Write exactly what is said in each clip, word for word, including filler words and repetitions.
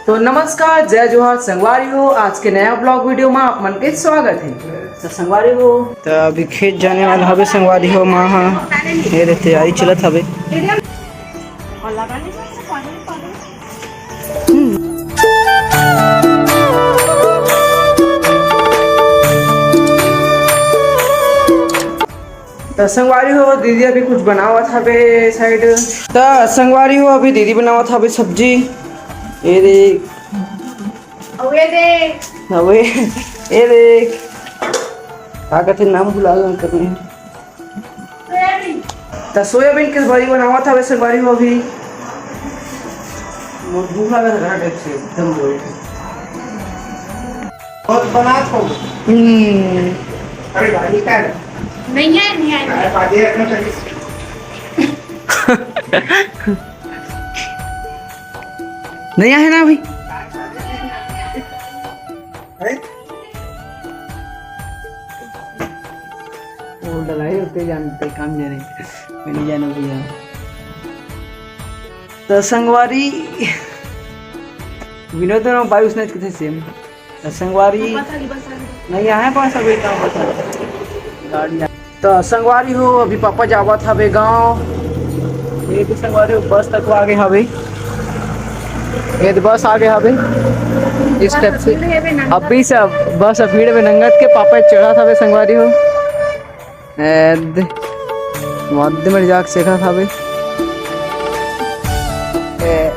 तो नमस्कार, जय जोहार संगवारी हो। आज के नया ब्लॉग वीडियो में आप मन के स्वागत है। तो संगवारी हो, तो अभी खेत जाने वाला हवे संगवारी हो। माँ हा, ये दे तैयारी चलत हवे। त संगवारी हो, दीदी अभी कुछ बनावत हवे साइड। त संगवारी हो, अभी दीदी बनावत हवे सब्जी। ये देख। अउ ये देख। अउ ये, ये देख। का कहते, नाम भुला गए करने। त सोयाबीन के बड़ी बनावत हवे संगवारी हो अभी। मोर भूख लागत है, घाटे से एकदम बोल। बहुत बनात हो। हम्म। अरे भाई, क्या है? नहीं है, नहीं है। अरे, बाजे रखना चाहिए। नहीं आए ना अभी। हैं? वो डलाई होते जानते, काम जाने। मैं नहीं जाना भैया। त संगवारी, विनोद और भाई उसने कितने सेम। त संगवारी, नहीं आए पास अभी, काम पता गाड़ी आ-, त संगवारी हो, अभी पापा जावत हवे गाँव। ये तो संगवारी हो, बस तक आगे हवे। ये तो बस आगे हवे। इस स्टेप से अभी से बस भीड़ में नंगत के पापा चढ़त हवे संगवारी हो। ए, दे। मध्य में जाके चेखा खाबे। ए।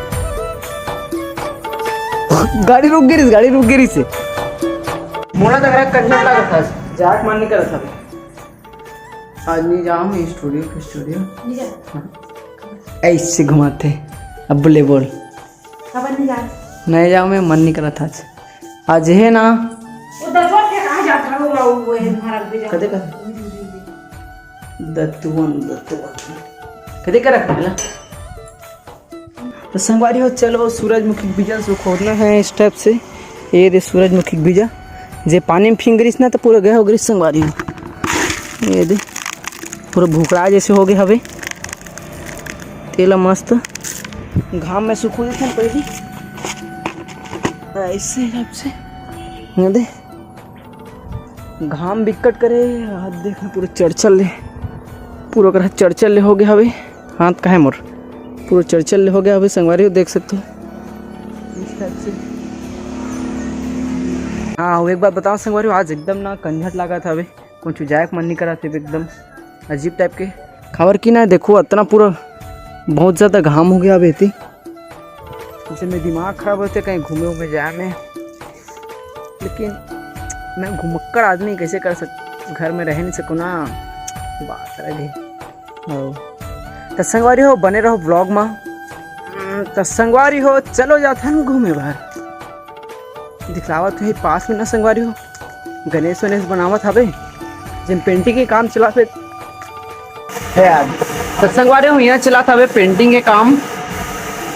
गाड़ी रुक गई, गाड़ी रुक गई से। मोला तो मेरा कंजर लगा था, जाके मन नहीं करा था। आज नहीं जाऊँ स्टूडियो पे, स्टूडियो। नहीं जा। हाँ। ऐसे घुमाते। अब बोले बोल। खबर नहीं जा। नहीं जाऊँ, मैं मन नहीं करा था आज। आज है ना। वो दतवन के कहाँ जाता है, वो, वो, वो है, महाराज भी जाता कदे है। का? दतवन, दतवन। कदे का रख मिला? तो संगवारी हो, चलो सूरजमुखी के बीजा से खोदना है इस टाइप से। ये दे सूरजमुखी के बीजा, जे पानी में फिंगरिस ना तो पूरा गए हो गई संगवारी हो। ये दे पूरा भुखड़ा जैसे हो गए हवे। तेला मस्त घाम में सुखो देथन पहली, ऐसे हिसाब से। ये दे घाम बिकट करे, हाथ देख पूरा चरचर ले, पूरा करा चरचर ले हो गए हवे। हाथ काहे मोर पूरा चरचर ले हो गया हवे संगवारी हो, देख सकते हो इस टाइप से। हाँ, वो एक बात बताओ संगवारी हो, आज एकदम ना कंझट लागत हवे। कुछ जाए के मन नहीं करत हे, एकदम अजीब टाइप के। खबर की ना, देखो, इतना पूरा बहुत ज़्यादा घाम हो गया अभी एती। जैसे मैं दिमाग खराब होते कहीं घूमे उमे जाए में, लेकिन मैं घुमक्कड़ आदमी, कैसे कर सक, घर में रह नहीं सकूँ ना, बात अलग है। हो। त संगवारी हो, बने रहो ब्लॉग में। हम्म, त संगवारी हो, चलो जाथन घूमे बाहर। दिखलावत हे पास में ना संगवारी हो, गणेश वनेश बनावत हवे, जिन पेंटिंग के काम चला थे। है यार, त संगवारी हो, यहाँ चला था पेंटिंग के काम,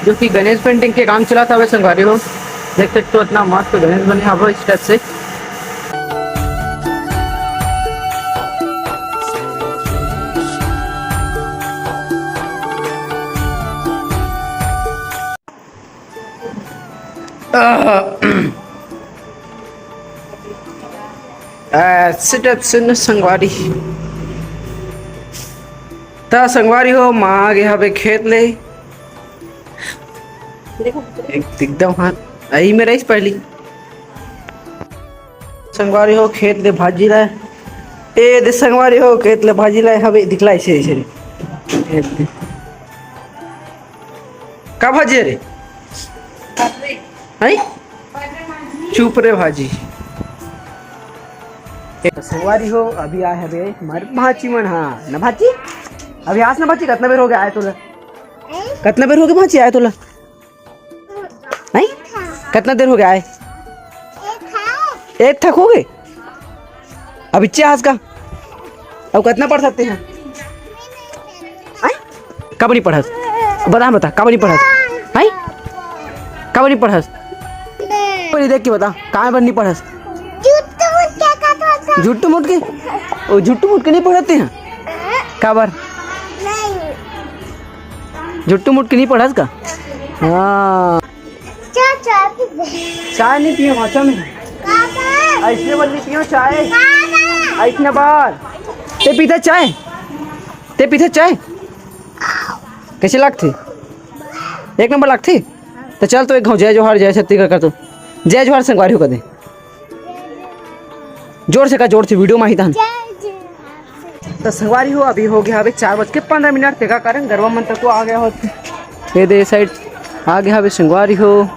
जो कि गणेश पेंटिंग के काम चला था संगवारी हो। देख सकते हो, इतना मस्त गणेश बने हवे इस टाइप से। ऐसे टाइप से न संगवारी। त संगवारी हो, माँ आगे हवे खेत ले। देखो। एक, एकदम हाथ आई में रहीस पहली। संगवारी हो, खेत ले भाजी लाए। ए दे संगवारी हो, खेत ले भाजी लाए हवे, दिखलाई से, से। ए दे। का भाजी है रे? हैं? चुप रे भाजी। ए, संगवारी हो, अभी आए हवे हमारे भाची मन, हाँ, ना भाची? अभी आस ना भाची, कतना बेर हो गया आए तोला? कतना बेर हो गया भाची आए तोला? नहीं? कितना देर हो गया आए? एक थक हो गए? अब इच्छे आज का? अब कितना पढ़ सकते हैं? हैं? कब नहीं पढ़स? बता, बता, कब नहीं पढ़स? हैं? कब नहीं पढ़स? बोली देख के बता, कहाँ पर नहीं पढ़स? झूठ मुठ के? ओ, झूठ मुठ के नहीं पढ़ते हैं? काबर? झूठ मुठ के नहीं पढ़स का? हाँ। चाचा, अभी चाय नहीं पियो भाषा में। ऐसने बोल नहीं पियो चाय। ऐसने बार। ते पीथे चाय? ते पीथे चाय? कैसे लगथे? एक नंबर लगथे। तो चल तो एक घाव जय जोहार, जय छत्तीसगढ़ कर तो। जय जोहार संगवारी हो कदे। जोर से का, जोर से, वीडियो में ही तहन। तो संगवारी हो, अभी हो गया हवे चार बज के पंद्रह मिनट। तेका कारण गरवा मन तक को आ गया होत। ये दे साइड आ गया हवे संगवारी हो।